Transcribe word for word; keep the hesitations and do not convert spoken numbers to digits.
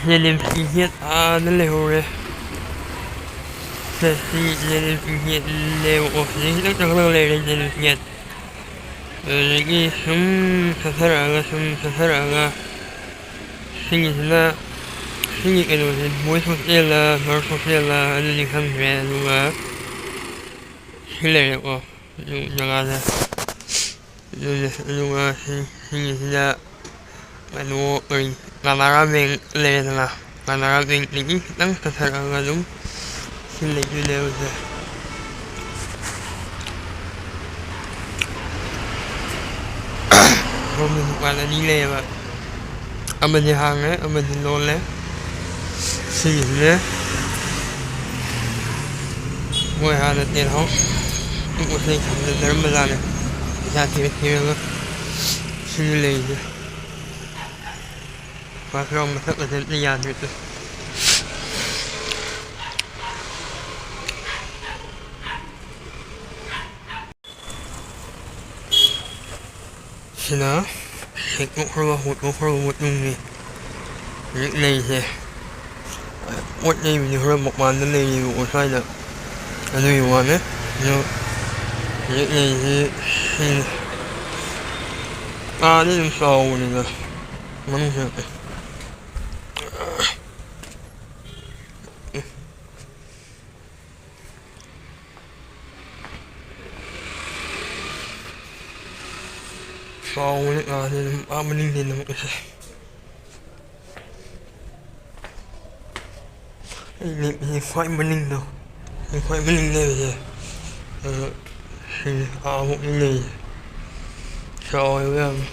ꯖꯦꯅꯤꯝꯁꯀꯤ get ꯑꯥꯗ ꯂꯩꯍꯧꯔꯦ꯫ ꯁꯦ, ꯁꯤ ꯖꯦꯅꯤꯝꯁꯀꯤ ꯒꯦꯠ ꯂꯩꯕꯀꯣ꯫ ꯁꯤꯗꯩ ꯈꯤꯇꯪ ꯆꯪꯈꯠꯂꯒ ꯂꯩꯔꯦ ꯖꯦꯅꯤꯝꯁ ꯒꯦꯠ꯫ ꯑꯗꯨꯗꯒꯤ ꯁꯨꯝ ꯆꯠꯊꯔꯛꯑꯒ, ꯁꯨꯝ ꯆꯠꯊꯔꯛꯑꯒ, ꯁꯤꯒꯤꯁꯤꯅ, ꯁꯤꯒꯤ ꯀꯩꯅꯣꯁꯦ boys hostel ꯂ girls hostel ꯂ ꯑꯗꯨꯗꯤ ꯈꯪꯗ꯭ꯔꯦ꯫ ꯑꯗꯨꯒ ꯁꯤ ꯂꯩꯔꯦꯀꯣ, ꯑꯗꯨ ꯖꯒꯥꯁꯦ꯫ ꯑꯗꯨꯅꯦ, ꯑꯗꯨꯒ ꯁꯤ, ꯁꯤꯒꯤꯁꯤꯗ ꯀꯩꯅꯣ, ꯀꯔꯤ, ꯀꯅꯥꯔꯥ ꯕꯦꯡ ꯂꯩꯔꯦꯗꯅ, ꯀꯅꯥꯔꯥ ꯕꯦꯡꯗꯒꯤ ꯈꯤꯇꯪ ꯆꯠꯊꯔꯛꯑꯒ ꯑꯗꯨꯝ ꯁꯤ ꯂꯩꯗꯣꯏꯅꯦꯕ ꯁꯦ꯫ ꯁꯣꯝꯗ ꯗꯨꯀꯥꯟ ꯑꯅꯤ ꯂꯩꯌꯦꯕ, ꯑꯃꯗꯤ ꯍꯥꯡꯉꯦ, ꯑꯃꯗꯤ ꯂꯣꯜꯂꯦ꯫ ꯁꯤꯒꯤꯁꯤꯅꯦ ꯃꯣꯏ ꯍꯥꯟꯅ ꯇꯦꯟ ꯍꯥꯎꯁ ꯄꯤꯛꯄꯁꯤꯗꯩ ꯊꯝꯖꯟꯖꯔꯝꯕꯖꯥꯠꯅꯦ꯫ ꯄꯩꯁꯥ ꯊꯤꯔ ꯊꯤꯔꯒ ꯁꯤꯅꯤ ꯂꯩꯔꯤꯁꯦ꯫ ꯐꯥꯔꯁ ꯔꯥꯎꯟ ꯃꯊꯛ ꯑꯁꯤ ꯑꯝꯇ ꯌꯥꯗ꯭ꯔꯦ꯫ ꯁꯤꯅ ꯁꯦꯡꯗꯣꯛꯈ꯭ꯔꯕ, ꯍꯨꯟꯗꯣꯛꯈ꯭ꯔꯕ ꯃꯇꯨꯡꯅꯤ ꯍꯧꯖꯤꯛ ꯂꯩꯔꯤꯁꯦ꯫ ꯄꯣꯠ ꯂꯩꯕꯗꯤ ꯈꯔ ꯃꯄꯥꯟꯗ ꯂꯩꯔꯤꯕꯀꯣ ꯁ꯭ꯋꯥꯏꯗ꯫ ꯑꯗꯨꯒꯤ ꯋꯥꯅꯦ꯫ ꯑꯗꯣ ꯍꯧꯖꯤꯛ ꯂꯩꯔꯤꯁꯤ ꯁꯤꯅꯤ꯫ ꯀꯥꯗꯤ ꯑꯗꯨꯝ ꯆꯥꯎꯕꯅꯤꯗ ꯃꯅꯨꯡꯁꯦ꯫ ꯆꯥꯎꯕꯅꯤ ꯀꯥꯁꯦ ꯑꯗꯨꯝ ꯑꯥ ꯃꯅꯤꯡꯗꯩ ꯑꯗꯨꯝ ꯎꯁꯦ꯫ ꯑꯩ ꯂꯦꯞꯄꯤꯁꯦ ꯈ꯭ꯋꯥꯏ ꯃꯅꯤꯡꯗꯣ, ꯑꯩ ꯈ꯭ꯋꯥꯏ ꯃꯅꯤꯡ ꯂꯩꯕꯁꯦ꯫ ꯑꯗꯣ ꯁꯤꯁꯦ ꯑꯥꯃꯨꯛꯅꯤ ꯂꯩꯔꯤꯁꯦ꯫ ꯆꯥꯎꯋꯦꯕ ꯌꯥꯝꯅ꯫